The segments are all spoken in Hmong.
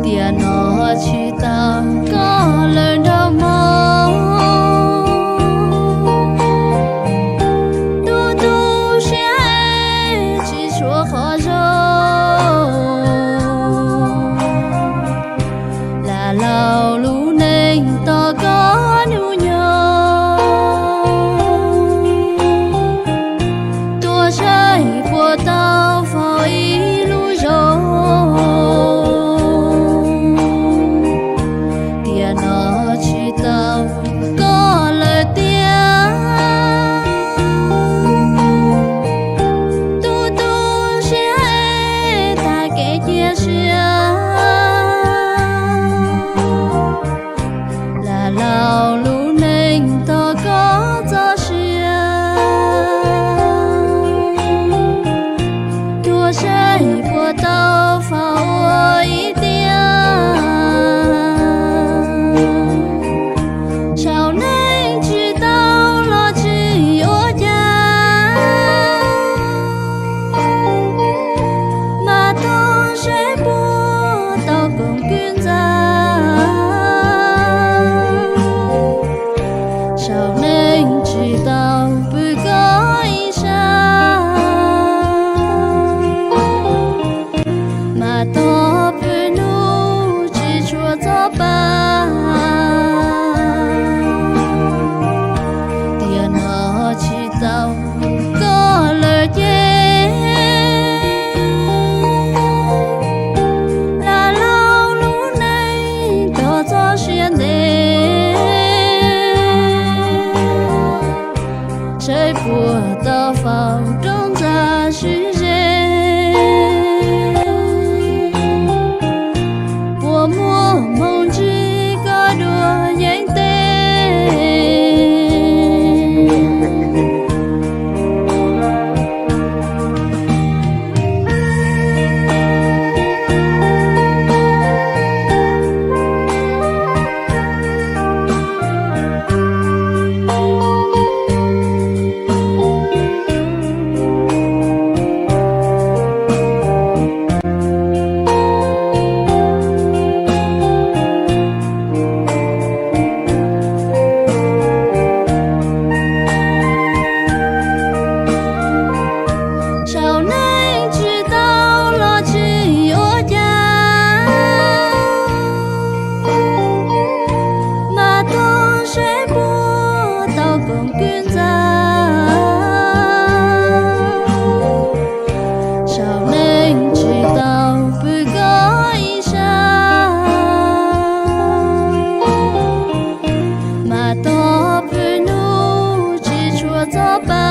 Tiam no tsis tau koj lawm nraug mog, tu tu siab tsis tshua qhov zoo. Lam laug lub neej tos koj hnub nyoog, tuaj saib puas tau faus ib lub zos. Tiam no tsis tau koj lawm tiag, tu tu siab tag kev cia siab. Lam laug lub neej tos koj txoj sia, tuaj saib puas tau faus ua ib tiam. Saum neej tsis tau los tsis ua cas, mas tau saib puas tau koom kwv ntxa. Saum neej tsis tau pw koj ib sab, mas tau pw hnub tsis tshua txog pa. Tiam no tsis tau koj lawm ces, lam laug lub neej tos txoj sia ntev, saib puas tau faus rau ntxa sib ze, puas muaj hmoo ntsib koj dua yeeb teb. Saum neej tsis tau los tsis ua cas, mas tau saib puas tau koom kwv ntxa. Saum neej tsis tau pw koj ib sab, mas tau pw hnub tsis tshua txog pa.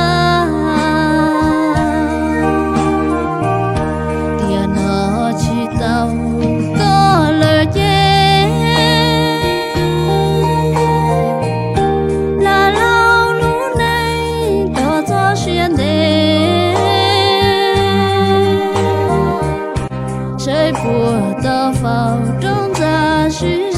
Tiam no tsis tau koj lawm ces, lam laug lub neej tos txoj sia ntev, saib puas tau faus rau ntxa sib